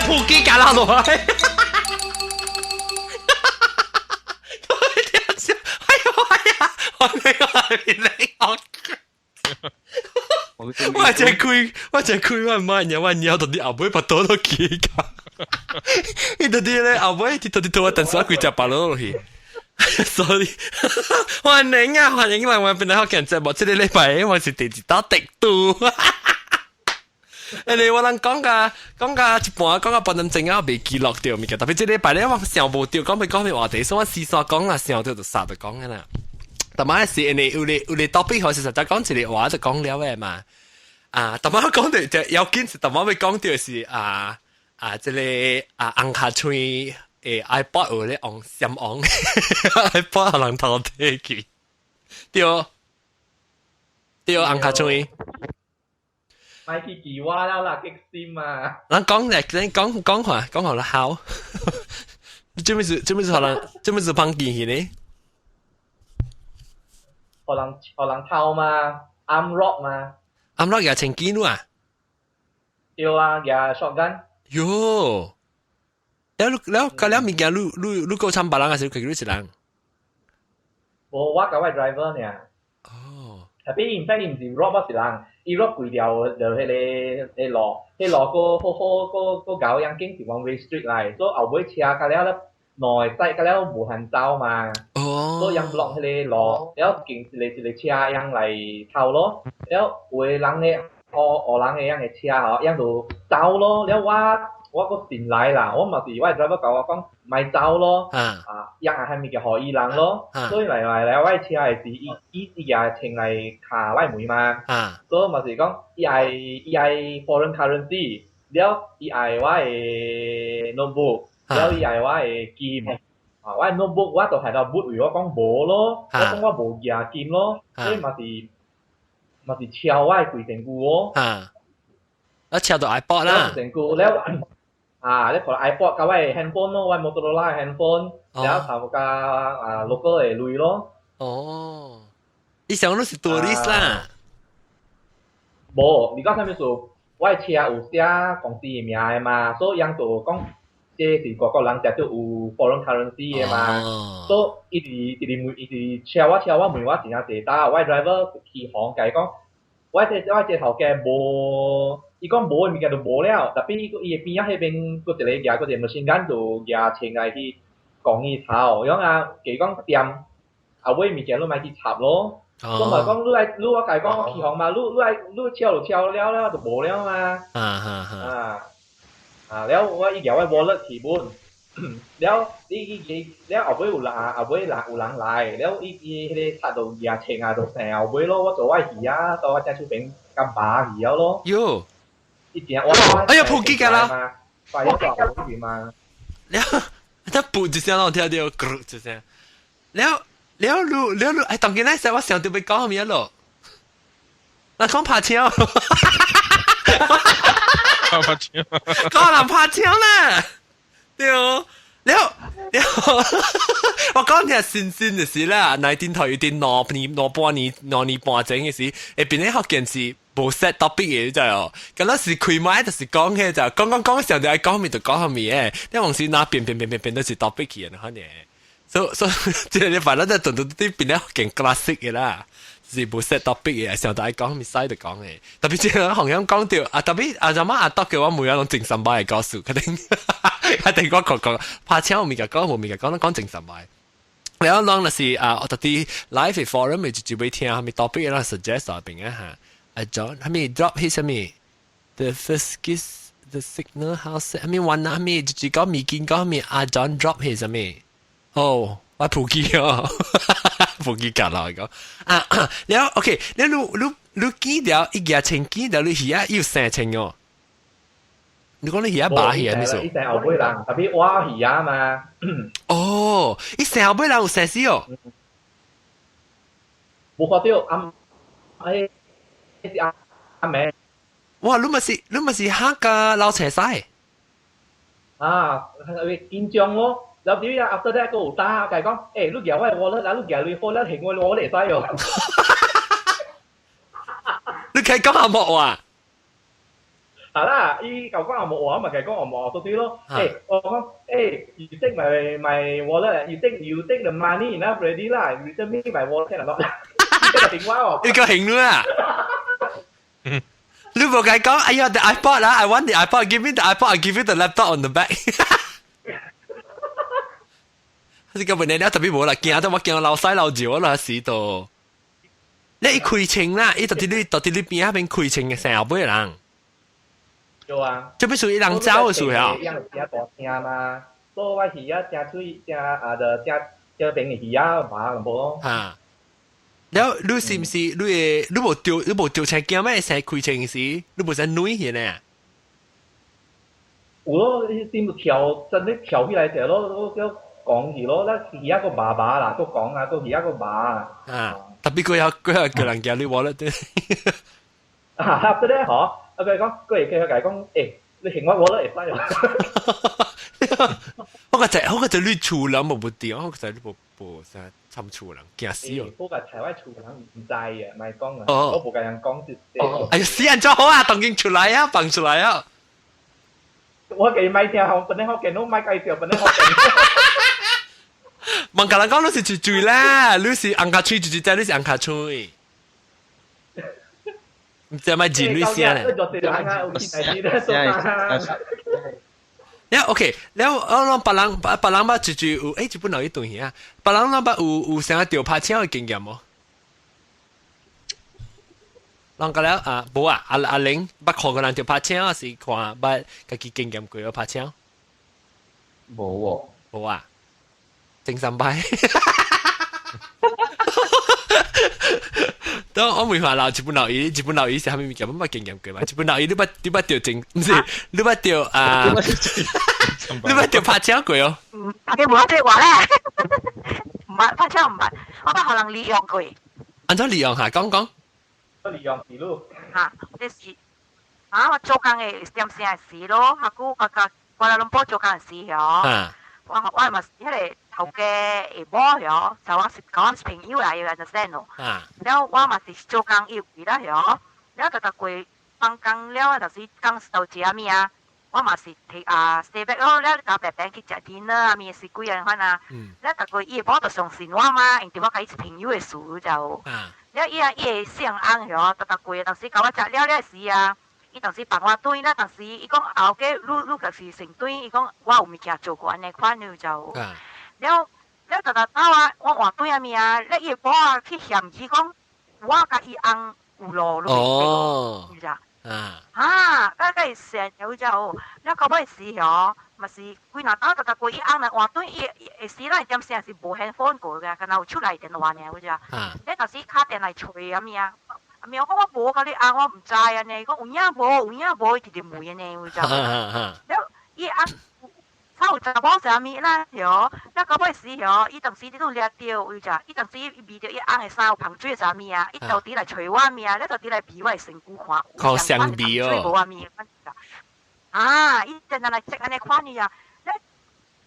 普吉架啦落來。哎呦哎呀，我你個係你學。我只開，我只開，我唔係我尿到啲後尾把刀都起㗎。伊到啲咧後尾，到啲到我等下規隻把落去。Sorry，歡迎啊，歡迎來我邊來學見節目。這個禮拜我是第一道滴度。誒，你我人講甲講甲一半，講甲半點鐘啊，未記錄掉物件。特別這禮拜咧，我想無著講欲講咩話題，所以我時煞講啦，想著就煞就講嘅啦。但係是因為有咧有咧 topic 好是實在講一個話就講了嘅嘛。啊，但係我講到就要緊是，但係我欲講到是啊啊，這個啊紅跤喙誒 iPod 有咧紅閃紅 iPod 予人偷提去，對對紅跤喙。莫去記我了啦，激心啊！咱講嚟，咱講講話講好了好。做咩事？做咩事？予人做咩事放機去呢？予人偷嘛，armed rob 嘛。 Armed rob 也千幾路啊？對啊，舉 shotgun。喲，了了了了物件，你你你夠參別人還是佢你一人？無，我佮我 driver 爾。哦。 Tapi in fact 伊毋是 rob 我一人，伊 rob 規條就彼個路，彼路閣好好閣閣𠢕樣景是 one way street 來，所以後尾車較了咧兩個駛較了無限走嘛。哦。所以人 block 彼個路，了經一個一個車樣來偷咯，了有的人的學學人的樣的車吼，樣就走咯，了我我閣進來啦，我嘛是我的 driver 共我講莫走咯，啊，樣啊彼物件予伊人咯，所以來來來我的車的時，伊伊伊舉槍來敲我的門嘛，所以嘛是講伊愛伊愛 foreign currency，了伊愛我的 notebook，了伊愛我的金，啊，我的 notebook 我就係度 boot 為我講無咯，我講我無舉金咯，所以嘛是嘛是抄我的規身軀哦。啊，啊抄到 iPod 啦。身軀了。啊，你看 iPod 佮我的 handphone 咯，我 Motorola 的 handphone，然後頭佮啊 local 的鐳咯。哦，你想你是 tourist 啦？無，你講啥物事？我的車有寫公司的名的嘛，所以𪜶就講這是外國人才就有 foreign currency 的嘛，所以伊直一直問，伊直敲我敲我問我真正濟搭，我 driver 起哄，共伊講，我這頭家無。伊講無的物件就無了，特別伊伊的邊仔彼邊閣一個舉閣一個 machine gun 就舉槍來去講伊頭，伊講啊，假講掂，後尾物件你莫去插咯。我嘛講你來，你我共伊講我起哄嘛，你你來你敲就敲了了，就無了嘛。啊啊啊！啊，了我伊舉我 wallet 去本，了伊伊伊了後尾有人後尾人有人來，了伊伊彼個賊就舉槍啊，就生後尾咯，我做我魚啊，到我正出邊甲麻去了咯。喲！哎呀，普及㗎啦！快啲做好嘛！了，他噗一聲，我聽到，咕一聲。了了，你了你，哎，當今咧時我想到欲講啥物咯？那講拍槍，拍槍，講人拍槍啦，對哦。了了，我講聽新鮮就是啦，19 頭有啲兩年兩半年兩年半前嘅時，會變咧福建是無 set topic 嘅，就哦，咁那是開麥就是講嘅就講講講上就愛講咩就講啥物嘅，你往時那變變變變變都是 topic 去嘅，可能。所所以這個禮拜咱就頓頓啲變咧福建 classic 嘅啦，是無 set topic 嘅，上就愛講咩使就講嘅。特別這個紅樣講到啊，特別啊，就媽阿多叫我每樣攏精神擺嘅故事，肯定一定我講講拍槍無物件講，無物件講，攏講精神擺。然後攏就是啊，我特啲 live forum 咪就就會聽，啥物 topic 咱 suggest 啊邊啊嚇。阿 John，啥物 drop 彼啥物？The first kiss, the signal house，啥物玩啊？啥物就是講物件講啥物？阿 John drop 彼啥物？哦，我普記哦，普記夾啦講啊，了 OK，你你你你記了一舉千幾了，你魚仔有生千哦？你講你魚仔拔魚仔咩事？伊生後尾人，特別挖魚仔嘛。哦，伊生後尾人有生死哦。無看著暗，哎，是暗暗暝。哇！你咪是你咪是嚇甲老斜屎。啊，緊張咯。然後點啊？after that 閣有打，共伊講，欸，你舉我的 wallet，你舉鐳好，你還我我會使哦。你可以講下冇啊？係啦，伊舊講紅毛話，咪計講紅毛到啲咯。我講you take my wallet, you take the money enough already 啦，you return me my wallet 啦，呢個電話哦。你夠興啦！你無計講，哎呀，the iPod 啦，I want the iPod, give me the iPod, I give you the laptop on the back。呢個問題你特別無啦，驚到我驚流屎流尿啦死到。你一開槍啦，伊到底你邊仔邊開槍嘅成後尾人。對啊。這必屬於人走嘅時候。樣真大聲嘛，所以我耳仔真喙真啊，就真真邊嘅耳仔麻無咯。嚇！了，你是毋是你會你無著車驚咩？成開槍時，你無使女去呢？有咯，你點跳真係跳起來者咯，我叫講起咯，咱耳仔個麻麻啦，閣講啊，閣耳仔個麻。啊！特別佢有叫人叫你話咧，對。啊，對咧，嗬，啊佢講，佢會佢講，你還我我都會使哦。我個就你厝人無無對，我個就你無啥參厝人，驚死哦。我個台灣厝人毋知啊，莫講啊，我無共人講就。哎呀，死人做好啊，當經出來啊，放出來啊。我給買聽，我本來福建，我買介紹本來福建。問個人講你是住住啦，你是紅卡喙，住住仔，你是紅卡喙。唔知咪人你先咧。呀，OK，了我諗別人別人捌住住有，這本來一段戲啊，別人攏捌有啥著拍車的經驗無？人個了啊，無啊，阿阿玲捌看過人著拍車，還是看捌家己經驗過拍車？無喎，無啊，正三擺。當我問下老日本老姨，日本老姨是啥物物件？捌經驗過嘛？日本老姨你捌著正，毋是你捌著啊？你捌著拍車過哦？嗯，大家無這話咧，毋捌拍車毋捌，我捌予人利用過。按怎利用下？講講。利用記錄。嚇，這是啊，我做工的點聲的時咯，下久我甲瓜拉倫坡做工的時吼，我嘛是彼個頭家的某吼，就我是甲我是朋友來的，understand 咯。了我嘛是做工伊有去啦吼，了逐逐過放工了，就是工到食物啊，我嘛是提啊 stay back 咯，了甲白白去食 dinner 啊，物是幾樣款啊。了逐過伊的某就相信我嘛，因為我共伊是朋友的事就。了伊啊，伊會姓翁吼，逐逐過當時共我食了了時啊，伊當時放我轉啦，當時伊講後家愈愈就是成轉，伊講我有物件做過按呢款就。了了，逐逐走啊，我換轉啊物啊，了伊的某啊去嫌棄講，我共伊翁有路，你明白？啊。啊，啊，個會善了就，了到尾時吼，嘛是幾若兜逐逐過伊翁來換轉，伊會時咱點聲是無 handphone 過嘅，敢若有手內電話爾，有只。你當時敲電來催啊物啊，啊物我講我無共你翁，我毋知按呢，講有影無有影無，伊直直問按呢，有只。了伊翁有查某啥物啦，吼，了到尾時吼，伊當時你攏掠著，有只，伊當時伊聞著伊翁的衫有香水啥物啊，伊就佇來揣我物啊，了就佇來聞我的身軀看，靠香味哦。無啊物啊，伊陣陣來食按呢款伊啊，了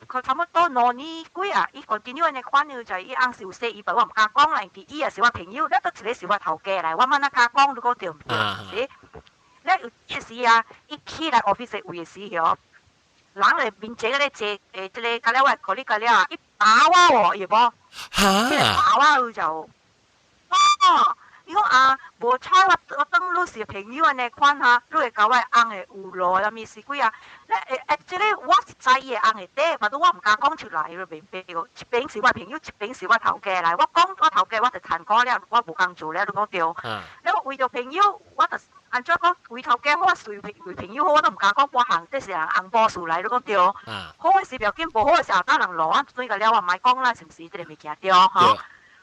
佢差不多2年幾啊，伊 continue 按呢款就伊翁是有說伊，我毋敢講啦，因為伊也是我朋友，了閣一個是我頭家來，我嘛哪敢講，你講對毋對？是，了有一時啊，伊起來 office 位的時候。人咧面前咧坐這個，甲了我考慮甲了啊，伊打我哦，伊無？哈！打我就，哦，伊講啊，無彩我當你是朋友按呢款哈，你會共我翁的有路啥物事鬼啊？咧這個我是知伊的翁的底，但是我毋敢講出來，你明白無？一邊是我朋友，一邊是我頭家來。我講我頭家，我就殘苦了，我無工做了，你講對？了我為著朋友，我就。按怎講？為頭家好，隨為朋友好，我都毋敢講半項。這是人紅波事來，你講對？好的是不要緊，無好的時候等人路啊，轉個了我毋愛講啦，是毋是？這個物件對吼？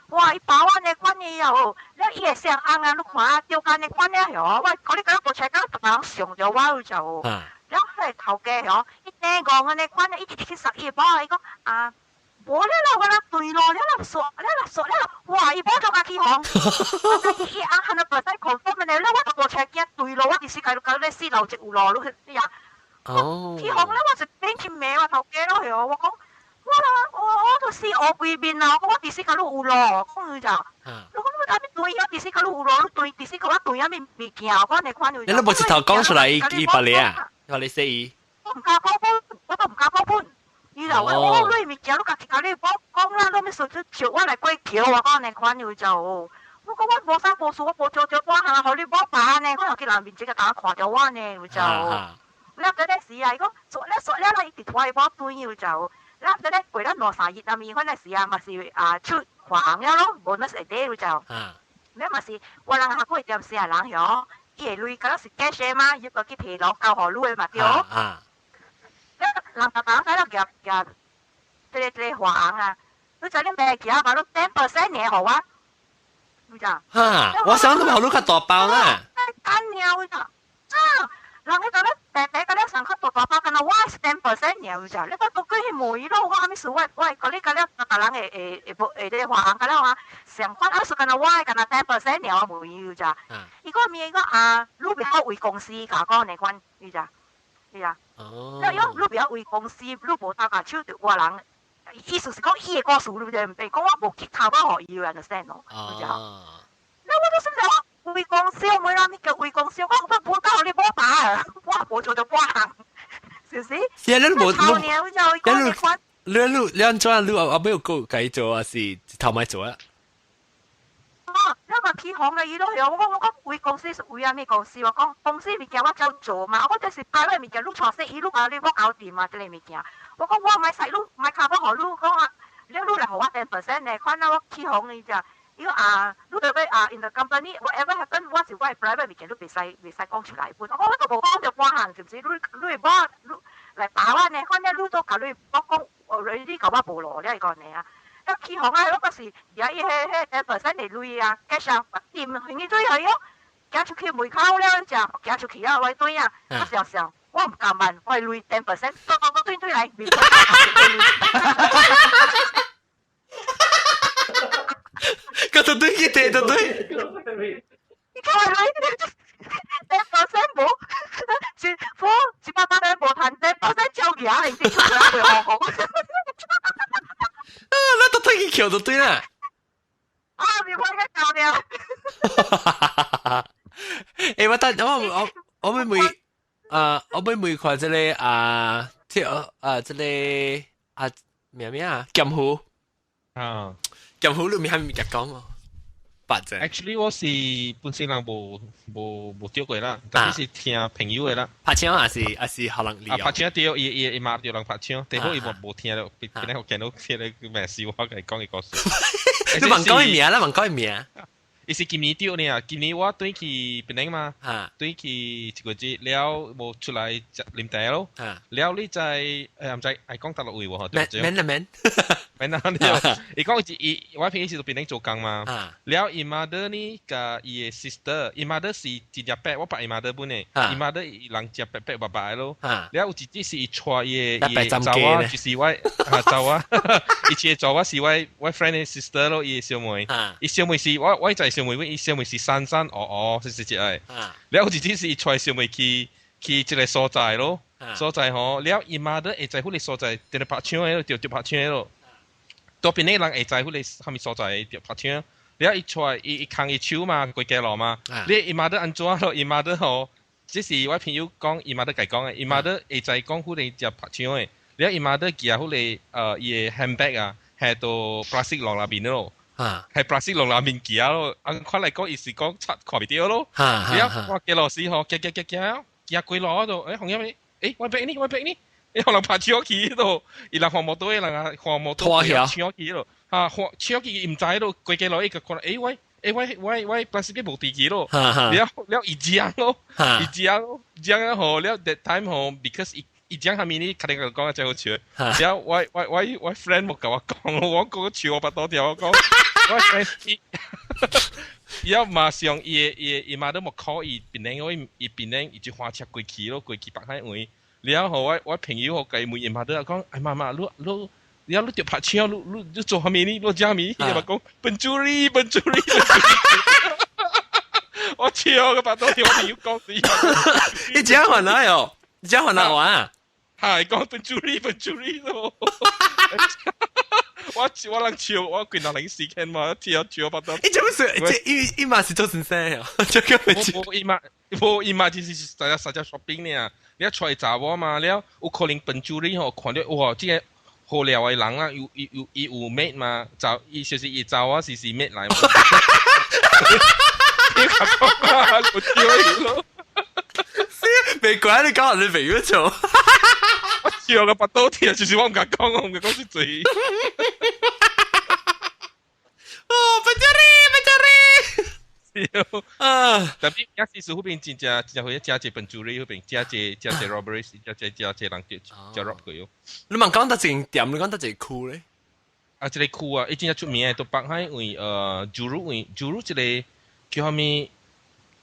哇！伊把我呢款的哦，了伊會姓翁啊，你看啊，中間的款了吼，我講你講無車講，別人上著我就，了彼個頭家吼，伊頂戇按呢款的，伊直直去殺伊的某，伊講啊。無了啦，我啦對咯，了啦煞，了啦煞了啦，哇！伊某就共起哄，伊翁100% confirm 的，了我都無車驚對咯，我其實共共咧四樓一有路，你去呀？起哄了，我就變去罵我頭家咯，嗬！我講我啦，我都死烏規面啊！我講我其實共你有路，講伊就，你講啥物對啊？其實佢有路對，其實佢我對啊物物件，我你看你都無一頭講出來，伊伊別你啊，話你說伊。我唔敢講本，我都唔敢講本。伊就我你物件，你家己共你講講啦，你欲說出笑我來過橋，我講你款有就。我講我無啥無事，我無做做半項，予你某爸呢，我又去人面前個大家看著我呢，有就。了這個時啊，伊講說了說了啦，伊直拖伊某轉有就。了這個過了兩三日啊，物款那時啊，嘛是啊出華行了咯，無那是會底有就。了嘛是我人較過點聲人喲，伊會鐳，敢若是 cash 嘛，伊個去提攞交予你的嘛對。人逐逐喺度夾夾，這個華行啊，你知你買夾嘛？你 10% 爾予我，你知？哈！我想都冇你較大包啦。幹了，你知？啊！人哋講咧，白白個了上較大大包，敢若我是 10% 爾，你知？你講都過去問伊咯，我啥物事？我我講你個了，逐人會會會會會這個華行個了啊，上款啊是敢若我的敢若 10% 爾，我問伊，你知？伊講咩？伊講啊，你袂曉為公司共講呢款，你知？是啊。哦。你講你袂曉為公司，你無搭共手著我人，意思是講伊的故事，你知毋對？講我無去頭仔予伊，you understand 咯？你知？那我就是講為公司，我每人你叫為公司，我我無教你某爸，我無做著半項，是毋是？是啊，你無你你你你按怎你後尾有閣共伊做啊？是頭擺做啊？哦，你嘛起哄咧，伊都曉。我講我講為公司是為啥物公司？我講公司物件我照做嘛。我這是擺個物件，你帶說伊，你共你我搞掂嘛，這個物件。我講我莫使你莫卡我予你講啊，你你來予我 10% 呢？看啊我起哄伊只。伊講啊，你著欲啊，in the company whatever happen，我是我的 private 物件，你袂使袂使講出來。我講我都無講著半項，是毋是？你你會某你來打我呢？反正你都共你我講，already 共我無路了，伊講呢啊。一起哄啊，我嗰時而家伊彼彼 10% 的鐳啊，cash 啊，掂還去對去哦，行出去門口了，就行出去了，我對啊，我想想，我毋敢問，我鐳 10%，對對對對來，面個都對去對都對。你看我鐳 10% 無，一付一百萬無趁 10% 照贏，你出來會好好。啊，那都對去橋就對啦。啊，你快個搞了。欸，我等我我我欲問啊，我欲問看這個啊，這啊這個啊咩咩啊，劍湖啊，劍湖裏面係咪夾講喎？八隻。 Actually 我是本身人無無無釣過啦，但是聽朋友的啦。拍槍還是還是可能啊，拍槍對，伊伊伊媽對人拍槍，但好伊無無聽到，變變我見到聽咧咩事，我共伊講伊故事。你問講伊名啦，問講伊名。伊是今年釣呢，今年我轉去檳城嘛，轉去一個月了，無出來食啉茶咯。了你在毋知愛講大陸話無吼？免免啦免，免啦對。伊講伊我朋友是檳城做工嘛，了伊 mother 呢，共伊的 sister，伊 mother 是真正白，我捌伊 mother 本的，伊 mother 伊人食白白白白的咯。了有一日是伊帶伊的伊的查某，就是我啊查某，伊一個查某是我我 friend 的 sister 咯，伊的小妹，伊小妹是我我在小妹，伊小妹是瘦瘦烏烏，是是一個。了有一日是伊帶小妹去去這個所在咯，所在吼，了伊 mother 會知彼個所在，佇咧拍槍的，著著拍槍的咯。多邊的人會知彼個啥物所在著拍槍。了伊帶伊伊牽伊手嘛，過街路嘛。你伊 mother 按怎咯？伊 mother 吼，這是我朋友講，伊 mother 共講的，伊 mother 會知講彼個食拍槍的。了伊 mother 舉彼個伊的 handbag 啊，係到 plastic 籠內面咯。係 plastic 籠內面舉咯。按看來講，伊是講擦看袂著咯。了我街路時吼，行行行行，行過路嗰度，紅葉咩？我白呢？我白呢？予人拍槍去度，伊人看摩托的人啊，看摩托搶去咯，哈，看搶去伊毋知咯，過街路伊就看，喂，我我我 plastic 無佇去咯，了了伊講咯，伊講講吼，了 that time 吼，because 伊伊講下面呢，肯定講真好笑，了我我我我 friend 無共我講，我講笑我腹肚痛，我講我 friend 伊，伊了馬上伊伊伊媽都無 call 伊檳城，我伊檳城伊就花車過去咯，過去北海位。了後我我朋友予伊問伊媽都講，哎媽媽，你你了你著拍槍，你你你做啥物呢？你食物？伊嘛講 pencuri pencuri，我笑個腹肚痛，我朋友講死。你講還來哦？你講還來玩啊？係講 pencuri pencuri 咯。我人笑，我見到零時間嘛，跳跳巴刀。伊做咩事？這伊伊嘛是做先生啊？這個無伊嘛無伊嘛，就是大家大家 shopping 呢。你出來查某嘛，了有可能笨豬你吼看到哇，這個好料的人啦，有有伊有 mate 嘛，查伊就是伊查某是是 mate 來嘛。你講啊，我笑咯。別怪你講你朋友做。我笑個巴刀跳，就是我唔敢講，我唔敢講是嘴。哦，pencuri，pencuri。啊！特別也是嗰邊真正真正會加一 pencuri 嗰邊，加一加一 robbery，加一加一人叫叫 rob 佢喲。你問講得一店，你講得一區咧？啊，這個區啊，伊真正出名的，都北海為Juru 為 Juru 這個叫啥物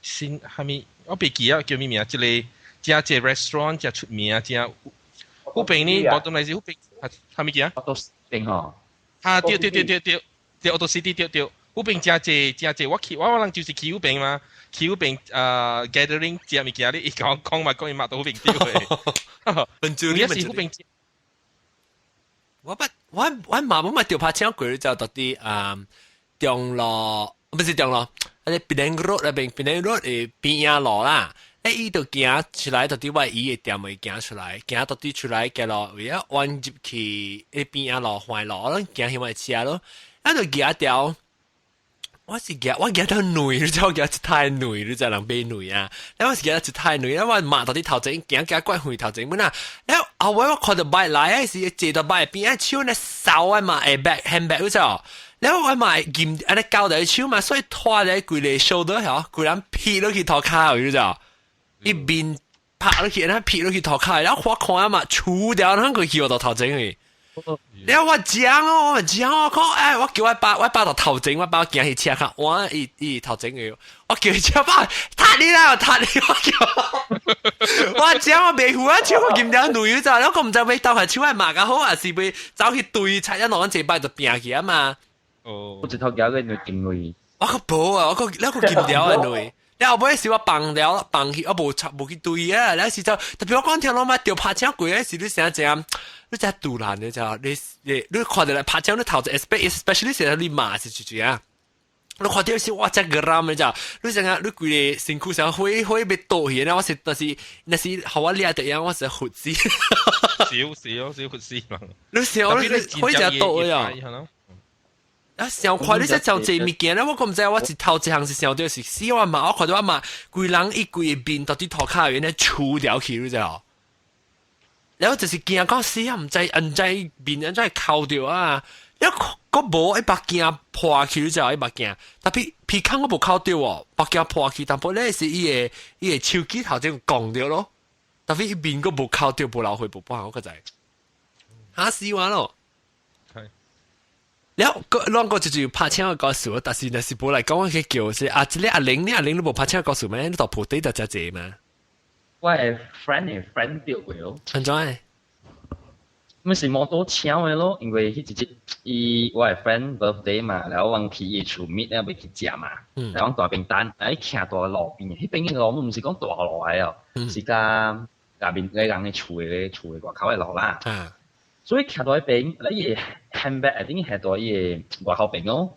新啥物，我袂記啊，叫咩名？這個加一 restaurant 真出名，真嗰邊呢，bottom 來是嗰邊，啥物叫？都邊吼。啊，對對對對對，對，Auto City 對對。嗰邊真濟真濟，我去我我人就是去嗰邊嘛，去嗰邊gathering 食物件，你伊講講嘛，講伊嘛都嗰邊對的。 pencuri 也是嗰邊。我不我我媽媽嘛著拍車過就到啲啊中路，不是中路，啊個檳城 road 那邊檳城 road 的邊仔路啦。誒，伊就行出來，到底我伊的店會行出來，行到底出來，行路為咗彎入去迄邊仔路環路，我攏行彼個車咯，啊就行條。我是行，我行到累，你知我行一太累，你知人買累啊？了我是行一太累，了我馬到底頭前行行怪遠頭前本啊！了後尾我看到 bike 來，是坐到 bike 邊仔手呢掃啊嘛，會 bag handbag 你知哦？了我嘛會按呢交在手嘛，所以拖在規個 shoulder 嗬，規人劈落去塗跤，你知哦？一面拍落去，然後劈落去塗跤，然後我看啊嘛，除掉那個去我到頭前去。了我講哦，我講我講，哎，我叫我爸，我爸到頭前，我爸行去車較，我伊伊頭前嘅，我叫車爸，踢你啦，踢你，我叫，我講我袂赴啊，手我金條女咋，我毋知欲兜下手愛罵較好，還是欲走去對拆一兩這擺就拼去啊嘛。哦，我一頭夾個金女，我個無啊，我個那個金條的女。了後尾是我放了放去，我無插無去對啊。了時就特別我講聽老媽著拍車過的時，你成這你真突然的就你你你看到來拍車，你頭一 especially 是你罵是就這樣。你看到是哇，真個難的就，你想啊，你規個身軀上火火欲倒去，然後我是但是那是予我掠著樣，我是佛死。少少少佛死人。你想你火就倒呀。啊！上快你才上濟物件咧，我閣毋知我一頭一項是想著是死我嘛，我看到我嘛，規人伊規個面到底塗跤咧除掉去，你知無？然後就是驚講死啊，毋知毋知面按怎會摳著啊！了閣無伊目鏡破去，你知無？伊目鏡，特別鼻孔閣無摳著哦，目鏡破去，淡薄咧是伊個伊個手機頭前摃著咯，特別伊面閣無摳著，無流血無半，我閣知，嚇死我咯！了，個兩個就是拍車的故事，但是若是無來講，我去叫是啊，這個阿玲，你阿玲你無拍車的故事咩？你到鋪底就真濟嘛？我的 friend 的 friend 著過咯。按怎的？毋是摩托車的咯，因為彼一日伊我的 friend birthday 嘛，然後阮去伊厝 meet 了欲去食嘛，然後阮大邊等，哎徛佇路邊，彼邊的路毋是講大路來哦，是佮下面個人的厝的外口的路啦。所以徛佇彼邊，伊的 handbag 一定係佇伊的外口邊哦。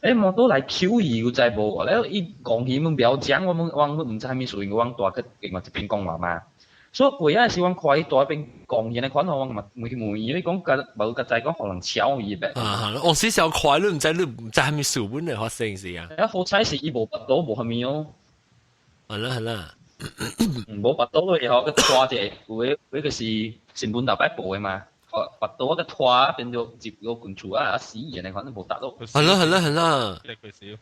欸，摩托來搝伊，有知無？了伊講起阮不曉講，我們我毋知啥物事，因為阮蹛去另外一邊講話嘛。所以過仔時，阮看伊蹛彼邊講起來款吼，阮嘛問問伊，你講佮無佮知講予人撨伊唄。啊，往時小快，你毋知你毋知啥物事本來發生是啊。啊，好彩是伊無跋倒無啥物哦。係啦係啦。無跋倒了以後，佮拖者，有的有的是新聞頭擺報的嘛。跋倒個拖變做入個滾厝啊，死人的，反正無達到。係啦係啦係啦。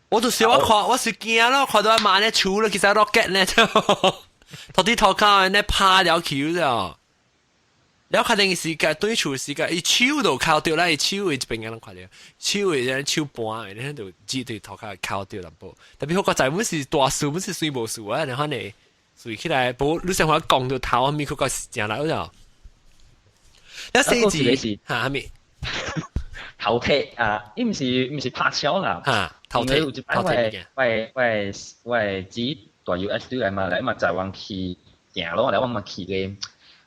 我就是我看，我是驚咯，看到阿媽咧厝了，其實 rocket 咧，頭啲頭殼咧拍了球了。了確定時間對厝時間，伊手都摳著啦，伊手的這邊攏看著，手的這手盤的，你就只對頭殼摳著淡薄。特別好個在阮是大事，阮是算無事啊，你看你隨起來，無你想話講到頭，咪佢個是正來了。一四字嚇咩？頭鐵啊，伊毋是拍車啦，嚇頭鐵。有一擺我我我姊蹛 US 轉來嘛，來嘛載阮去行咯，來阮嘛去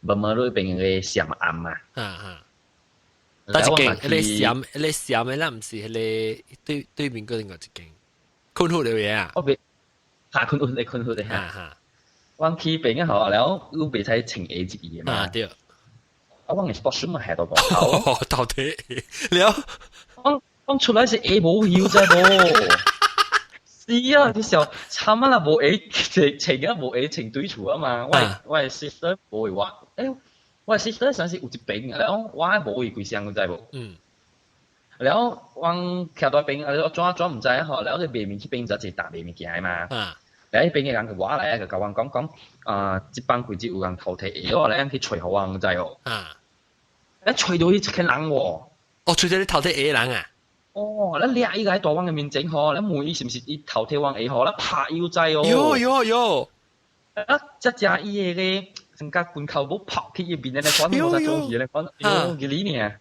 個無無路邊個上暗嘛。嚇嚇。但一間，彼個閃，彼個閃的啦，毋是彼個對對面嗰另外一間，困好的嘢啊。我別嚇困好的困好的嚇。我去邊啊，了你袂使穿鞋入去嘛。啊對。啊，我嘅 sport shoe 嘛係到個頭。到底了。我出來是鞋無要啫無。是啊，啲時候慘啊啦，無鞋穿穿啊，無鞋穿對厝啊嘛。我嘅 sister 無會話，我嘅 sister 上是有一邊，了我無會規雙，你知無？嗯。了我徛在邊，啊，怎怎毋知吼，了你賣面去邊就一搭賣物件嘛。了彼邊嘅人就我來，就共我講講，啊，這班季節有人偷提鞋，我來去揣予我，你知無？一揣到伊一個人喎。哦，揣到你偷提鞋人啊？哦，你掠伊個喺大王嘅面前吼，你問伊是毋是伊偷提阮鞋吼，你拍伊知哦。喲喲喲！啊，只只伊個個成個拳頭帽拍去伊面咧，款無啥做戲咧，款，喲，佢呢爾。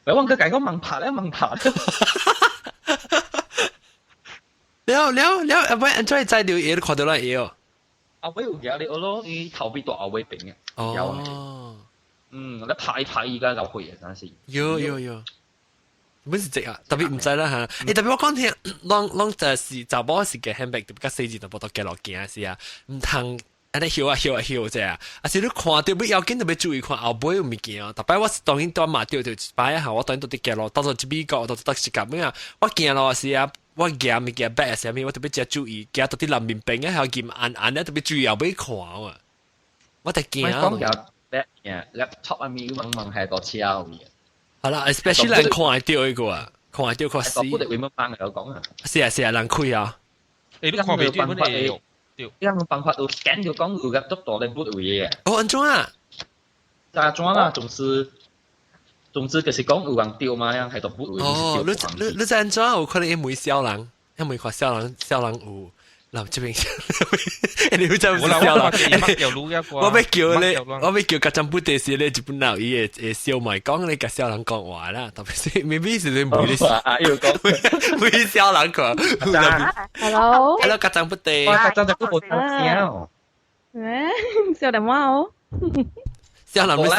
喂，我閣共講猛拍咧，猛拍咧。了了了，阿尾按怎會知著伊？你看著咱鞋哦。後尾有舉你咯，伊頭尾大後尾邊嘅。哦。嗯，你拍伊拍伊個流血啊，真是。喲喲喲。本是這啊，特別毋知啦嚇。特別我講聽，攏攏就是查某是嘅 handbag，特別較細隻，就無得行路行是啊，毋通按呢搖啊搖啊搖者啊。啊是你看著欲要緊，特別注意看後尾有物件哦。逐擺我是當然拄嘛著著一擺啊，我當然都佇行路，當做一美國，當做得是咁樣。我行路時啊，我行物件 bag 啥物，我特別真注意，行到佇南面邊啊，還劍按按咧，特別注意後尾看啊。我得驚啊。講嘅 laptop 啊，咪猛猛係個車嘅。好啦，especially 人看會著彼個啊，看會著較死。我哋會乜幫嚟講啊？是啊是啊，人開啊。你看袂著本會對，伊人辦法有 scan 就講有 laptop 大咧 boot 位嘅。哦，按怎啊？咋怎啊？總之就是講有人丟嘛，樣係度 boot 位。哦，你你知按怎？有可能伊問痟人，伊問看痟人，痟人有。嗱，這邊，你會真唔是痟人？我欲叫你，我欲叫家長本地時咧，日本佬伊會會燒賣講你共痟人講話啦，特別是 maybe 是你問你，啊，又講問痟人講。 Hello。 Hello，家長本地。家長就都冇聽聲。誒，痟人話哦。痟人你是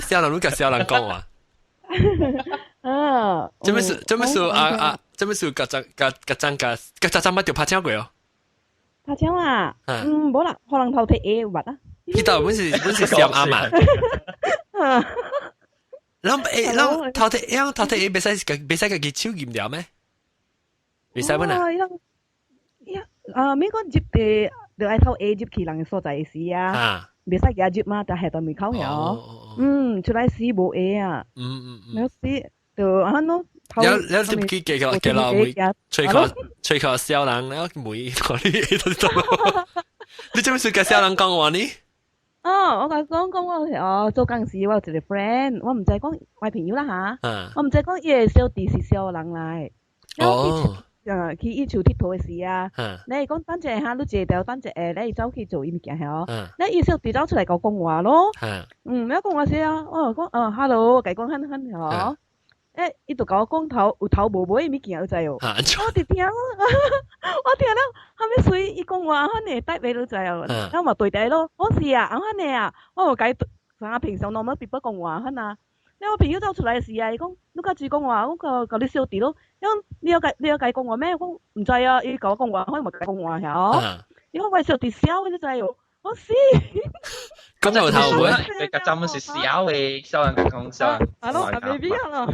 痟人，你共痟人講話。啊。做咩事？做咩事？啊啊！做咩事？家長家家長家家長捌著拍槍過哦。拍槍啊？嗯，無啦，可能偷提鞋捌啊。彼度本是閃阿嘛。咱欸，咱偷提，咱偷提鞋袂使家己手驗掉咩？袂使本啊？呀，啊，美國入嘅就愛偷鞋入去人嘅所在時啊，袂使夾入嘛，但係到門口曉。嗯，出來時無鞋啊。有時就啊喏。有有入去寄個寄落會吹個吹個痟人，然後每看你都都。你做咩事共痟人講話呢？哦，我共講講我哦，做工時我有一個 friend，我毋知講我朋友啦嚇，我毋知講伊的小弟是痟人來。哦。啊，去伊厝𨑨迌的時啊，你講等一下哈，你坐掉等一下，你走去做伊物件曉，你伊小弟走出來共我講話咯。嗯，你講話時啊，我講哦，hello，共伊講很很曉。伊就共我講頭有頭無尾的物件，你知哦？我佇聽，我聽了，後尾隨伊講話，按呢帶袂你知哦？我嘛對台咯，我是啊，按呢啊，我有共伊像平常 normal people 講話按啊。了我朋友走出來時啊，伊講你較濟講話，我共共你小弟咯。伊講你有共伊講話咩？我講毋知啊，伊共我講話，我嘛共伊講話曉。伊講我小弟痟，你知哦？我死。咁有頭尾？你個針是痟的，痟人講痟人。係咯，阿 baby 啊。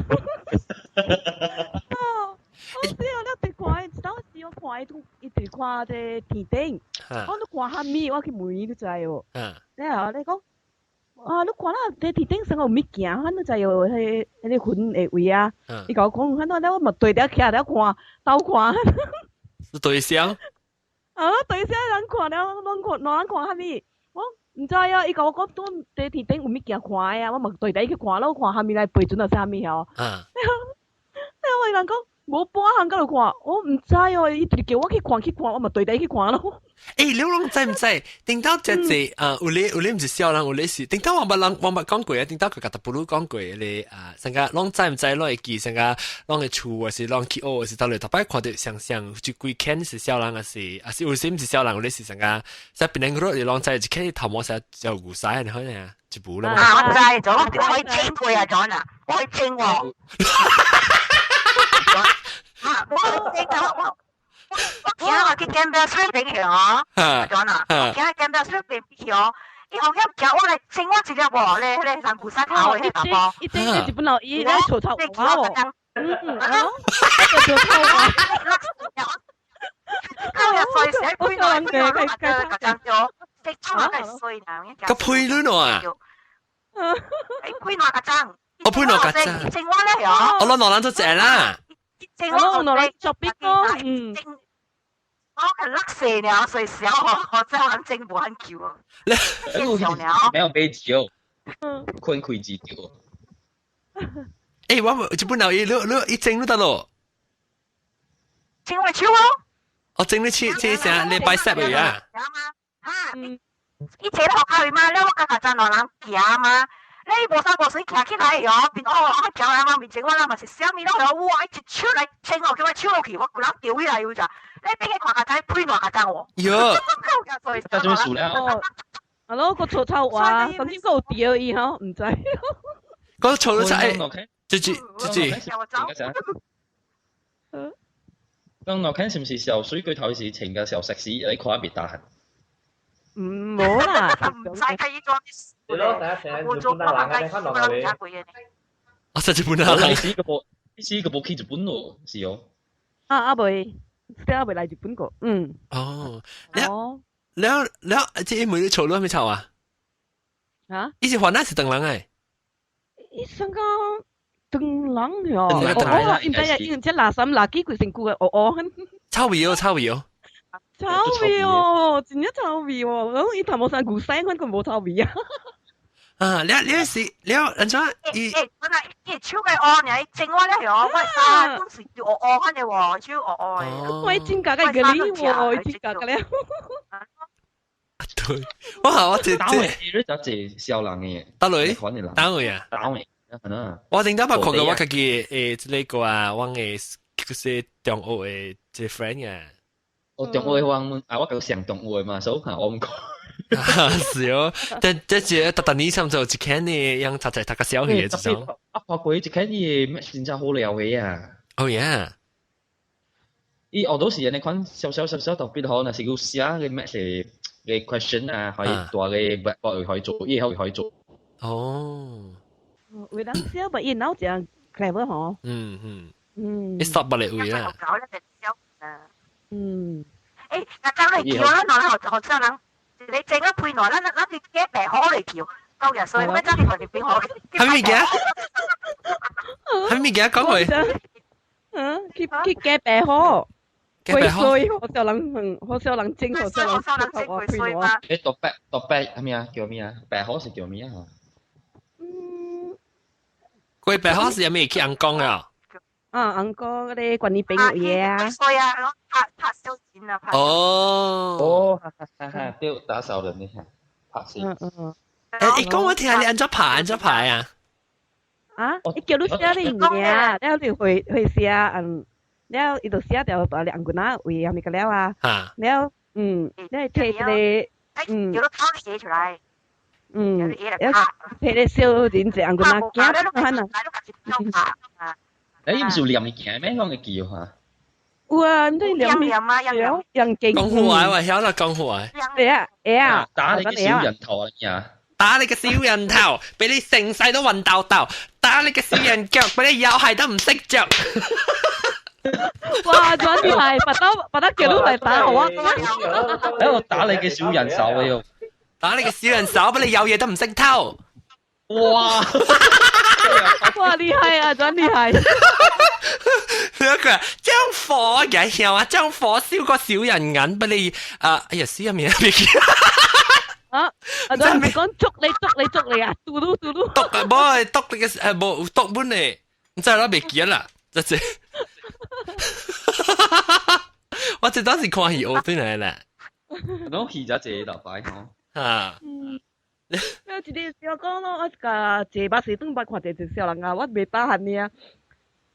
哦，我死啊！你佇看，當時我看伊都伊佇看這天頂，我都看蝦米，我去問伊，你知哦？了後你講，啊，你看啦，這天頂上有物件，你知哦？彼個雲的位啊，伊共我講，反正我嘛對著徛咧看，兜看。是對象？啊，對象人看了，攏看，攏人看蝦米？我毋知啊，伊共我講，佇天頂有物件看的啊，我嘛對佇去看咯，看蝦米來飛船啊，啥物吼？了我人講無半項閣落看，我毋知哦，伊直叫我去看去看，我嘛對佇去看咯。欸，你攏知毋知？頂頭這濟啊，有咧毋是痟人，有咧是頂頭我捌人我捌講過啊，頂頭佢共達布魯講過咧啊，成個攏知毋知？攏會記成個攏會厝，還是攏去學，還是到嚟逐擺看著想像就規間是痟人，還是有時毋是痟人，有咧是成個在檳榔路你攏知，一間頭毛成就牛屎，你可能啊，一步啦。啊，我知，咗我聽過啊，咗啊，我會整喎。啊！我整啊！我今日去 Campbell Street 邊去哦，講啦，今日 Campbell Street 邊去哦。伊後遐叫我來整我一粒喎，咧咧人菩薩頭的迄個伊整日本佬伊咧嘈嘈話喎，嗯嗯，嘈嘈話。今日衰死，配內配內個個張咗，食咗係衰啦。個配卵啊！配內個張。我配內個張。整我咧喲。我攞挪蘭就正啦。整我挪蘭作邊個？嗯。我係甩蛇了，所以小我真係整無很久啊。你沒有被叫，困開字叫。誒，我日本佬伊你你一整都得咯。整我手哦。我整你切切成禮拜十嚟啊。哈，伊坐學校嘛，了我家家真兩人行嘛。你無山無水行起來喲，變哦，我行來嘛面前我啦嘛是啥物咯？哇！一手來清哦，叫我手落去，我規人丟起來有咋？你俾佢看下睇，配偌下張喎。喲，得做咩數咧？係咯，個嘈臭話，甚至個掉伊吼，唔知。個嘈到出，這這這這。咁我看是唔是小水佢頭時情嘅時候食屎，你看一別打痕。唔冇啦，唔使睇呢種。你咯，成日成日日本人，你看落嚟。我實日本人。你是個部，你是個部去日本咯，是哦。啊啊未，阿未來日本過，嗯。哦，了了了，這一每日嘈亂咪嘈啊？啊？伊是還那是等人誒？伊上個等人喲，哦，應該係應這垃圾垃圾規身軀嘅，哦哦。臭味哦，臭味哦。臭味哦，真正臭味哦！我伊頭毛山古山，看佢無臭味啊。啊，你你是你安怎？伊欸，本來伊手嘅烏爾，整我咧喲，我衫本是烏烏款的喎，手烏烏的。我真假嘅個你喎，真假嘅咧。對，我我這這，你就這小人嘅，打雷，打雷啊，打雷，可能。我頂多捌看過我家己誒，這個啊，我嘅就是中學的這 friend 嘅。我中學我啊，我夠上中學嘛，所以我唔講。是哦，但這這特特你差唔多一間呢，樣讀在讀個小學這種。啊，看過一間伊咩真正好料的啊！哦耶！伊學到時你看小小小小特別好，若是有寫個咩是個 question 啊，可以大個 blackboard 可以做，伊可以可以做。哦。有人寫，但伊腦真 clever 吼。嗯嗯。嗯。伊 stop 不嚟位啦。嗯。欸，若講來叫咱兩學學生人，你整個配內，咱咱去隔壁好來叫，夠日所以我真係看入邊好。係咪物件？係咪物件？講過。嗯，去去隔壁好。幾歲？好少人，好少人整，好少人整，配內。欸，讀白讀白係咩啊？叫咩啊？白好是叫咩啊？嗯。佢白好是係咩去紅光啊？啊，紅光嗰啲關於朋友嘢啊。衰啊，攞拍拍小錢啊，拍。哦。哦，哈哈，對，打掃人呢，拍死。嗯嗯。欸，伊講我聽下你按怎拍，按怎拍啊？啊，伊叫你寫你名，了你會會寫，嗯，了伊就寫掉把兩個仔位係咪個了啊？了，嗯，你摕一個，嗯，叫你跑寫出來。嗯，了摕個小人一紅棍仔，驚看啊。欸，毋是有念物件咩？講會記哈？有啊，你念念啊，用經。講話話曉得講話。會啊會啊。打你個小人頭啊！打你個小人頭，俾你成世都暈豆豆；打你個小人腳，俾你有鞋都唔識着。哇！真厲害，把刀把他叫出來打我。喺度打你嘅小人手啊！要打你個小人手，俾你有嘢都唔識偷。哇！哇！厲害啊，真厲害！一個將火嘅曉啊，將火燒個小人銀俾你啊！哎呀，死啊咩？啊！啊！真係講捉你捉你捉你啊！嘟嚕嘟嚕。篤啊！冇篤你嘅誒冇篤本嚟，唔知我未記得啦，這這。我這當時看戲學轉來啦。攏戲才濟大擺吼。啊。我一個小講咯，我甲坐巴士轉捌看一個小人啊，我袂打喊你啊。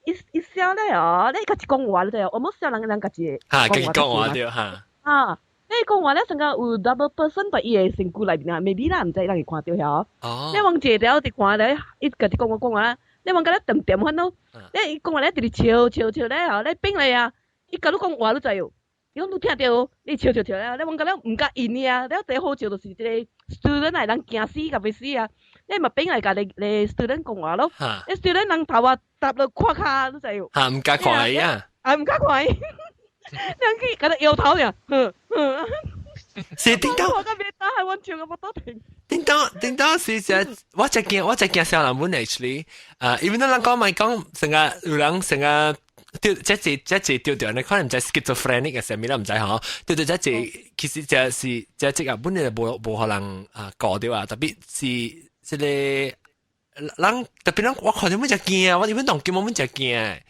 伊伊笑咧哦，你家己講話咧，我冇小人人家己。嚇，家己講話對嚇。啊，你講話咧，成個有 double person 在伊的身軀內面啊，maybe 啦，毋知人會看著曉。哦。你往坐了就看咧，伊家己講話講話，你問佢咧點點款咯，你伊講話咧直直笑笑笑咧吼，你變嚟啊，伊共你講話你知哦，伊講你聽著，你笑笑笑咧，你問佢咧毋敢應伊啊，了第好笑就是這個 student 來人驚死甲欲死啊，你嘛變來共你你 student 講話咯，你 student 人頭啊搭落胯跤，你知哦？嚇，毋敢看伊啊！啊，毋敢看伊，人去共伊搖頭爾，哼哼。是叮當，我甲別打係完全個無倒停。叮當叮當是只，我只驚我只驚小人本 actually，啊，因為咱人講咪講成個有人成個對，這是這是對對，你可能毋知 schizophrenic 嘅啥物啦，毋知吼。對對，這是其實這是這這個本來無無可能啊過掉啊，特別是這個人特別人我看到每隻驚啊，我原本當見我每隻驚。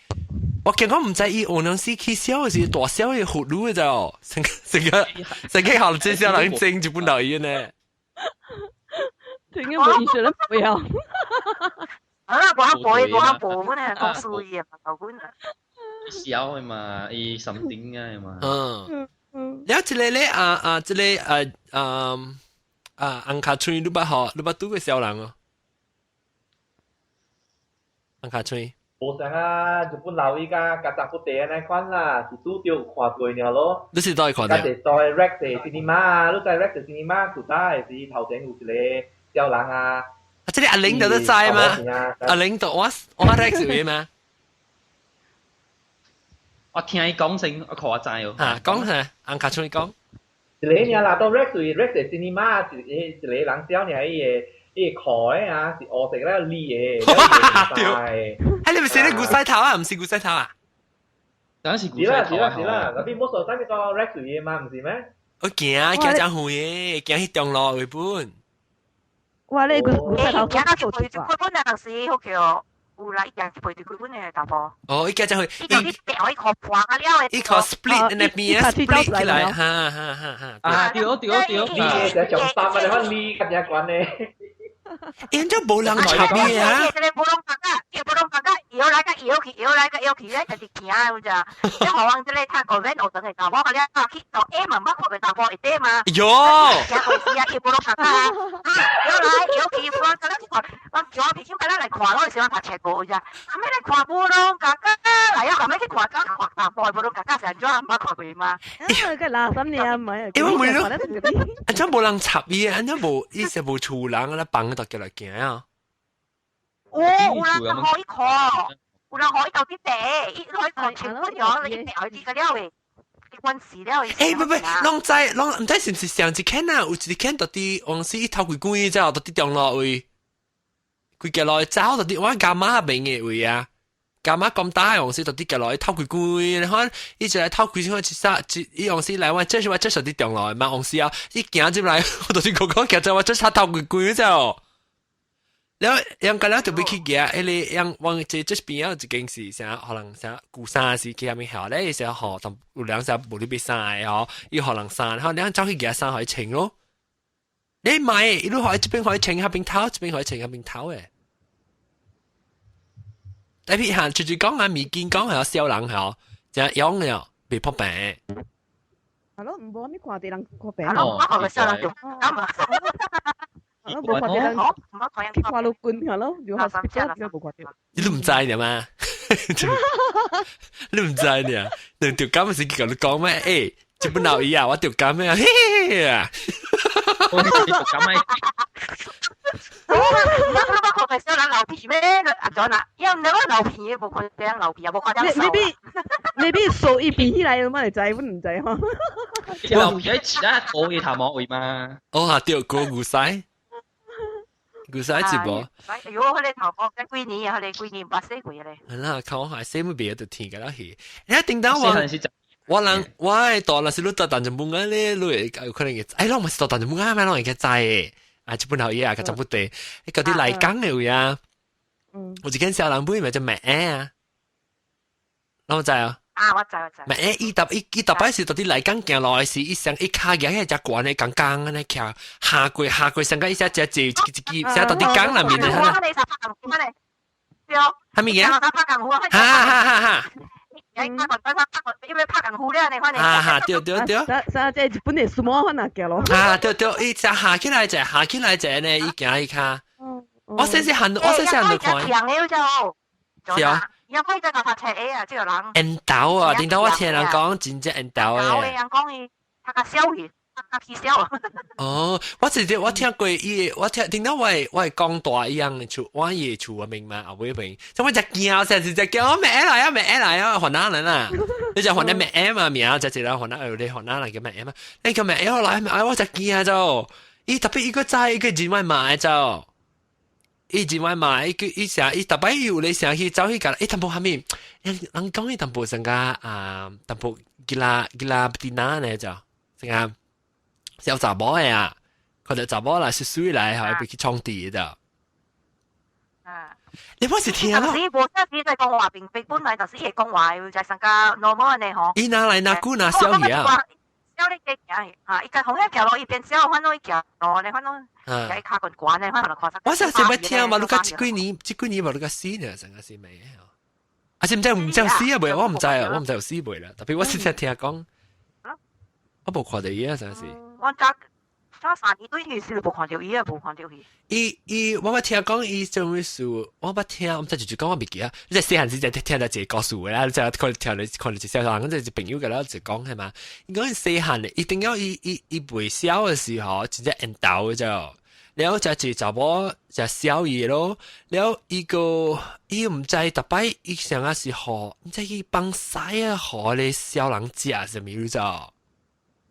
我驚講毋知伊有當時去痟是大痟的葫蘆的咋，成個成個成個好這小人整就本老醫呢。這個無醫生不要。啊，無法背，無法背，本來講數字啊，頭本啊。痟的嘛，伊心頂啊嘛。嗯嗯。了這個咧啊啊，這個啊啊啊，紅卡村你捌吼，你捌拄過痟人哦？紅卡村。無啥啊，日本老伊甲加雜不地安尼款啦，是拄著看過爾咯。你是佗位看著？較濟在 Rex 的 cinema 啊，你在 Rex cinema 古早的時頭前有一個痟人啊。啊，這個阿玲就都知嗎？阿玲就我我 Rex 有嗎？我聽伊講先，我看我知哦。啊，講下，紅卡村講。一個爾啦，到 Rex Rex cinema 一個一個人痟爾伊個。伊個褲的啊，是烏色了綠的，對。哎，你毋是咧牛屎頭啊？毋是牛屎頭啊？當是牛屎頭啊！是啦是啦是啦，那邊冇所在，你講 Rex 的嘛，毋是咩？我行行真遠的，行去中路為本。哇！你牛屎頭行到去陪住佢本啊，就是好叫有來行去陪住佢本的查埔。哦，伊行真遠。伊就你掉伊殼破了的。伊殼 split 那邊啊，split 起來，哈哈哈哈。啊，對對對，你就上三啊，你看你較正懸的。因就無人插伊啊！這個無人覺覺，無人覺覺，搖來個搖去，搖來個搖去，咧就是行有咋？你互阮這個讀高免學堂的查某，了去到 A 嘛，捌看過查某會底嘛？喲！行過時啊，伊無人覺覺啊，搖來搖去，無人覺去看，阮叫我朋友來看，我是我讀冊過有咋？後尾來看無人覺覺，來啊，後尾去看，看查某無人覺覺是按怎？捌看過嗎？啊，個垃圾爾，唔係。因為每咯，按怎無人插伊，按怎無，伊是無厝人啊，放到叫來行啊。哦，有人可以看，有人可以到啲地，伊可以看清楚咗，伊掉啲個了的，關事了的。欸，不不，攏知，攏毋知是毋是上一間啊？有一間到底往時伊頭幾關之後，到底中路位，規個路走到底我阿媽邊的位啊。阿媽咁大往時到底行落去偷規規，你看伊就來偷規，看一啥一伊往時來我這是我這是佇中路嘛，往時啊，伊行入來，我就是講講行在我這啥偷規規只哦。了，樣個了就欲去行，彼个樣往這這邊啊，一間是啥可能啥舊衫是去遐面曉咧，伊是予但有兩隻無你欲衫的吼，伊予人衫，然後兩走去夾衫予伊穿咯。你買，伊路予伊這邊予伊穿，遐邊透，這邊予伊穿，遐邊透的。特別行，就是講啊，物件講係痟人吼，就用了袂破病。係咯，唔無咩看佇人破病。哦，我看過痟人就啱啊。係咯，無看佇人去看路棍係咯，就 hospital 就無看著。你都毋知呢嘛？你毋知呢？你著感是去共你講咩？欸，這本老伊啊，我著感咩啊？嘿嘿啊！我著感咩？我我看過痟人流鼻是咩？阿怎啊？因為我流鼻，無看人流鼻啊，無看人手。你你你手一比起來，我會知，我毋知吼。流鼻喺其他頭嘅頭毛位嘛？哦，哈對，過牛屎，牛屎一無。哎喲，彼个頭毛幾年啊？彼个幾年捌洗過咧。係啦，看我還洗沒別就天個了去。你頂當我。我人我會大，若是你到淡江本啊咧，你會有可能會，哎，攏嘛是到淡江本啊，咩攏會較知的。啊，這本頭嘢啊，較差不多。你嗰啲麗江的位啊，有一間小人妹咪叫麥啊，攏知啊？啊，我知我知。麥伊逐伊伊逐擺是到啲麗江行路的時，伊上伊跤舉起只懸的剛剛按呢徛，下過下過上個伊只只一一支，寫到啲江內面的。對。啥物嘢？哈哈哈哈！因為拍功夫了，你看你。啊哈，對對對。啥啥這日本的相撲反啊行咯。啊對對，伊只下起來一下起來一呢，伊行伊跤。我細細漢，我細細漢就看。強了就。是啊。有開只個讀冊 A 啊，這個人。緣投啊，頂頭我聽人講真正緣投嘅。人講伊，他較小去，他較起小。哦，我直接我聽過伊，我聽聽到我講大一樣的厝，我伊厝啊明嘛後尾邊，就我只驚，成時只驚，我未來啊，未來啊，雲南人啊，你就雲南咩 M 啊名，就一個雲南，你雲南人叫咩 M 啊？你叫咩 M 來，我就驚就，伊特別伊個知伊個人外買就。伊認為嘛，伊佢伊成伊逐擺有咧成去走去甲伊淡薄蝦米，人人講伊淡薄成個啊，淡薄 gila gila betina 呢就，成個小查某的啊，看到查某來水水來，係被去創地的。啊！你我是聽咯。是無啥子在講話，並非本來就是伊會講話，就成個 normal 呢吼。伊哪來哪久哪小去啊？小你嘅行嚇，伊家紅遐行路，伊變小，反正伊行路，你反正伊跤棍懸咧，反正看。我上次捌聽嘛，你講這幾年，這幾年嘛，你講死呢，成個死未啊？啊，是毋知毋知有死啊未？我毋知啊，我毋知有死未啦。特別我是聽聽講，我無看到伊啊，成是。我早早3年對佢是無看到伊啊，無看到伊。伊伊，我捌聽講伊做咩事？我捌聽，我毋知就就講我袂記啊。你細漢時就聽到一個故事啦，你就看聽到看到一小人，這是朋友甲咱就講係嘛？伊講細漢一定要伊伊伊袂曉的時候，真正緣投的就，然後就一查某就痟伊咯，然後伊個伊毋知逐擺伊上啊是予，毋知去放屎啊，予咧痟人食啥物你知？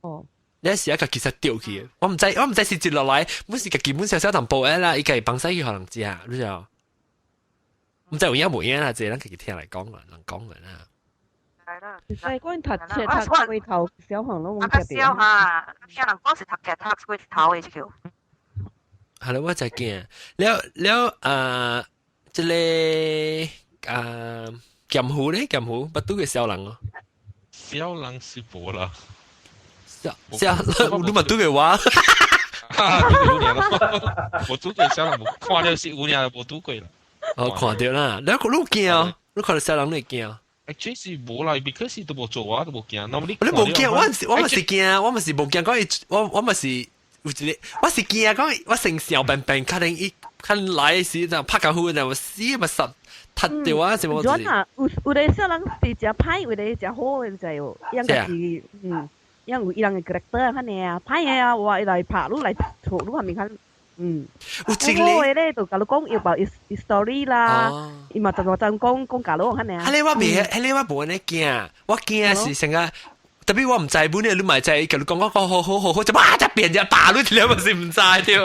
哦。你時啊，家己實掉去，我毋知，我毋知是接落來，本是家己本少少淡薄啦，伊家己放屎去予人食，你知？毋知有影無影啦，這咱家己聽來講啦，人講啦。係啦。係講讀冊讀過頭，小學攏冇特別。小哈，聽人講是讀冊讀過頭的這個。係啦，我就驚了了啊，這個啊，劍湖咧，劍湖，捌拄過痟人哦。痟人是無啦。痟你嘛拄過我？無拄過痟人，無看了是有影，無拄過啦。哦，看到啦，你你驚？你看到痟人你會驚？ Actually 是無啦，because 都無做我都無驚。你無驚，我嘛是驚，我嘛是無驚。講伊，我嘛是有一個，我是驚講我成小笨笨，可能伊可能來時就拍功夫就死嘛實踢掉啊！什麼？啊，有有個痟人是誠歹，有個誠好的，你知無？應該是嗯。因有伊人的 character 遐爾啊，歹的啊，哇！伊來拍你來錯你係咪較嗯？有一個好的咧，就共你講伊有伊 story 啦，伊嘛就就講講假咯，遐爾。彼個我袂，彼個我無按呢驚，我驚是成個，特別我毋知本咧，你嘛知，共你講講講好好好好，就哇！就變只爆你條嘛是毋知對。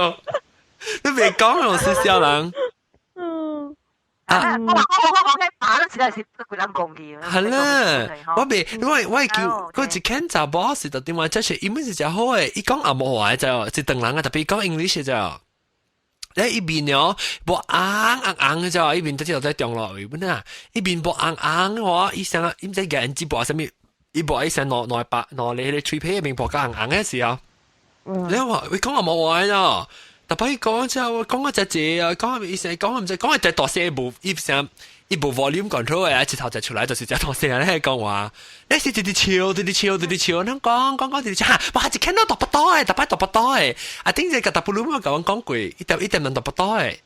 你袂講我是痟人。啊！我話我我我打都實在是幾人講嘅。係啦，我未，我我叫嗰一間查某是特電話，就是伊本是誠好的，伊講紅毛話就是唐人啊，特別講 English 就，咧伊面哦，無紅紅紅的就，伊面直接在中落位本啊，伊面無紅紅的話，伊想伊毋知眼睛薄啥物，伊薄伊想攞攞白攞你迄個喙皮面薄較紅紅的時候，你話伊講紅毛話喏。特別講之後，講個隻字啊，講伊成講唔知講個隻大聲無，伊成伊無 volume control 嘅，一頭就出來就是隻大聲咧講話，你是直直笑，直直笑，直直笑，咱講講講直直笑，哇！一看到讀不到嘅，特別讀不到嘅，啊，頂隻個特布魯我甲阮講過，伊點伊點能讀不到嘅。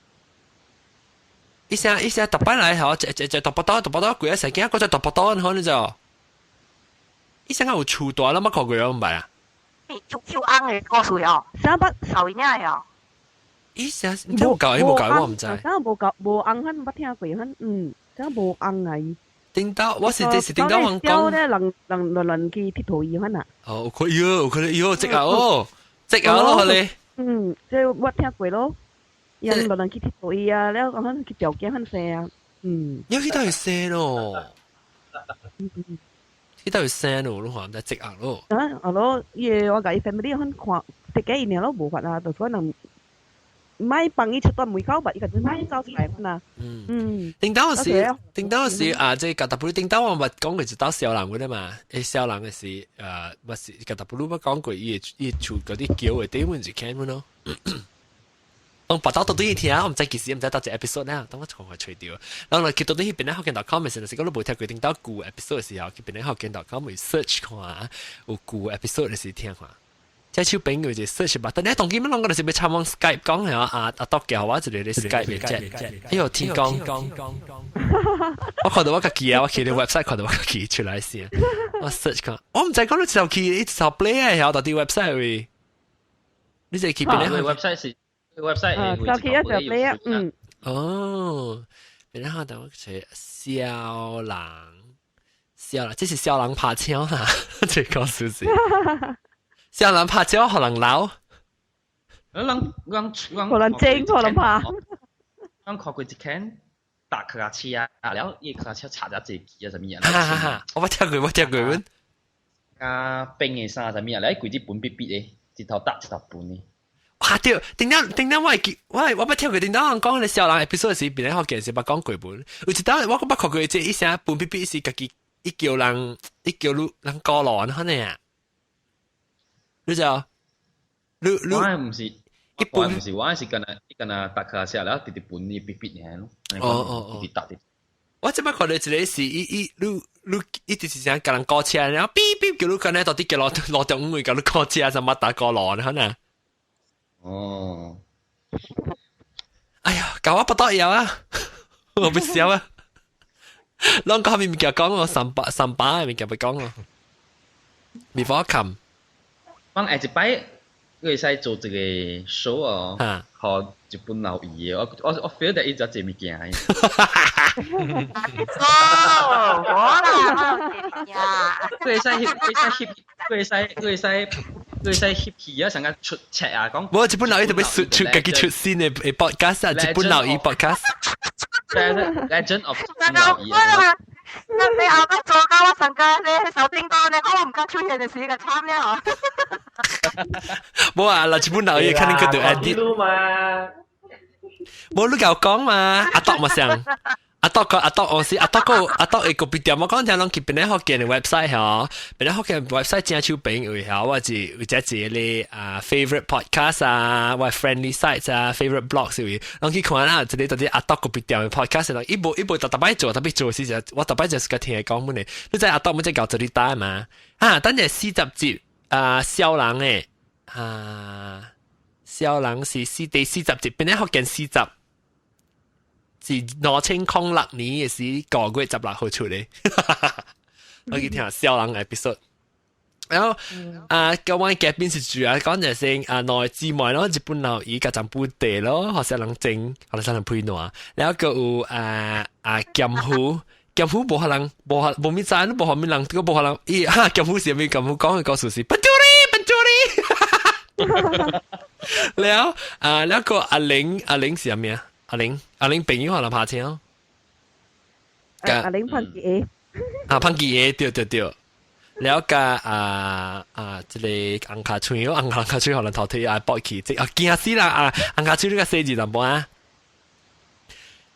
伊聲伊聲特別來吼，一一一讀不到，讀不到，規個世界嗰隻讀不到，可能就，伊聲有厝大，咱捌看過毋捌啊？超超紅嘅故事哦，三百受影嘅哦。伊聲唔知有教，伊無教，我毋知。啥無教無紅，阮捌聽過，阮嗯，啥無紅啊伊。頂到我是這是頂到我講。咧，人人亂亂去𨑨迌伊款啊。哦，可以哦，可以哦，這個哦，這個咯，你。嗯，這我聽過咯，人亂亂去𨑨迌伊啊，了講阮去條件很細啊，嗯。你去倒會生咯？去倒會生咯？你看毋知這個咯。啊，啊咯，伊個我共伊 family 阮看，這幾年咯無法啊，就可能。莫幫伊出斷門口吧，伊個就莫走出來啦。嗯嗯，頂當時，頂當時啊，這個 W 頂當我捌講過一道痟人嘅嘛，誒痟人嘅是誒，勿是個 W 捌講過，伊伊厝嗰啲橋嘅底本是看咯。當白到到底聽，我毋知幾時，毋知到一 episode 咧，當我從來吹掉。然後去到底彼邊咧，福建 .com 時，就是講你無聽過頂到舊 episode 嘅時候，去邊咧福建 .com 會 search 看，有舊 episode 嘅時聽看。這手邊有一個 search 吧，但你當今乜攏個就是欲參往 Skype 講係啊，阿篤叫我一個咧 Skype 嘅啫，哎喲天公，我看到我家己啊，我去你 website 看到我家己出來先，我 search 看，我毋知講你就去一直 play 啊，曉到啲 website 位，你就去邊個 website 是 website 就去一就 play 啊，嗯。哦，然後等我找痟人，痟人，這是痟人拍車啦，這個事實。痟人拍車，予人鬧。人人人予人整，予人拍。人看過一間搭卡車啊，了伊卡車插咗一個機啊，啥物啊？哈哈哈！我捌聽過，我聽過。啊，冰的衫啥物啊？來規隻本筆筆的，一頭搭一頭本的。哇對，頂當頂當我會記，我捌聽過，頂當人講咧痟人 episode 時，邊咧學件事捌講過本。有一當我閣捌看過，這一聲本筆筆是家己一叫人一叫你人過路安尼啊？你知道？你你我毋是，一般毋是，我是干焦干焦搭卡車，了直直本伊筆筆爾咯。哦哦哦，直直搭直。我這擺看到一個是伊伊你你一直是想共人過車，然後嗶嗶叫你干焦到底叫路路中位共你過車，就捌搭過路可能。哦。哎呀，搞我不得了啊！我不笑啊！攏講物件講我三百三百的物件欲講哦。Before come，講下一擺，你會使做一個 show 哦，予日本老伊的，我 feel 到伊做這物件。哦，我啦，我有這物件。佢會使翕，會使翕，佢會使，佢會使，佢會使翕戲啊，成個出冊啊，講。無日本老伊特別出出家己出新的 podcast 啊，日本老伊 podcast。 Legend of 日本老伊。那你後尾做到我上個你手頂多咧，我毋敢出現就是個慘了。無啊，嗱，日本老伊肯定佢就 edit 嘛。無你共講嘛，阿篤嘛想。阿篤個阿篤我是阿篤個阿篤會個別店，我講聽攏去邊個福建的 website 嗬，邊個福建 website 正手邊位嗬，我是有只一個啊 favorite podcast 啊，我 friendly sites 啊，favorite blogs 位，攏去看啦，這個到底阿篤個別店的 podcast 咯，伊無伊無逐逐擺做，特別做時就我逐擺就是個聽伊講本的，你知阿篤乜只搞這裡打嘛？啊，等陣40集啊，痟人的啊，痟人是四第四十集，邊個福建四十。是2006年的時5月16號出的，我去聽痟人 episode。然後啊，個阮嘉賓是主要講就係啊，兩個姊妹咯，日本老伊佮張布地咯，予人整，予人配暖。然後閣有啊啊劍虎，劍虎無可能，無無物知，無予物人，閣無可能。伊哈劍虎是啥物？劍虎講的故事是 pencuri pencuri。了啊，了個阿玲，阿玲是啥物啊？阿玲，阿玲朋友可能拍車。阿玲潘傑。啊，潘傑對對對。了佮啊啊，這個紅卡喙，紅卡喙予人頭腿啊搏去，這啊驚死啦啊！紅卡喙你較細緻淡薄啊。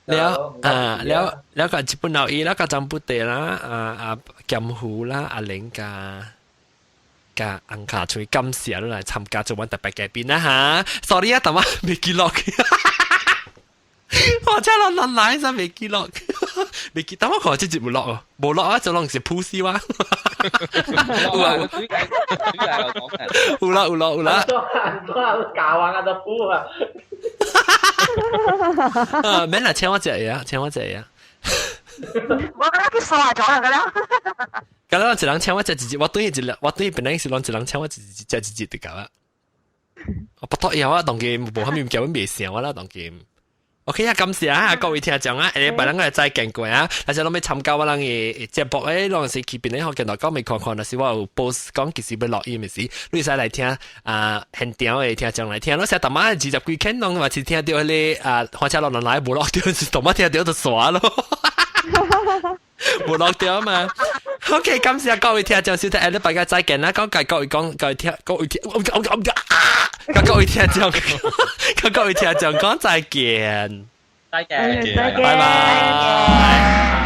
了啊了了佮日本老伊，了佮張布地啦，啊啊劍虎啦，阿玲佮佮紅卡喙，感謝你來參加做阮特別嘉賓啦哈。Sorry 啊，淡薄未記錄。我真係亂來，真未記錄，未記。等我看這集有錄哦，無錄啊，就攏是鋪死我。有啊，有啦有啦有啦。教啊，就鋪啊。啊，免啦，請我食嘢啊，請我食嘢啊。我覺得佢傻咗啦，咁樣。咁樣一人請我食一隻，我對一個，我對本來是攏一人請我一隻食一隻就夠啦。我不妥以後我當佢無蝦米物件，阮袂想我啦，當佢。OK 啊，感謝啊，各位聽眾啊，下禮拜咱個再見過啊，但是攏欲參加我人的節目誒，攏是去邊個學見到講未看看，若是我有 post 講幾時欲錄音的時，你會使來聽啊，現場的聽眾來聽，你成逐擺20幾間攏嘛是聽著彼個啊，火車路人來無錄著，是逐擺聽著就煞咯，無錄著嘛。OK，感謝各位聽眾收聽，下禮拜再見啦，講各位講各位聽各位聽，我我我啊！佮各位聽眾，佮各位聽眾講再見，再見，再見，拜拜。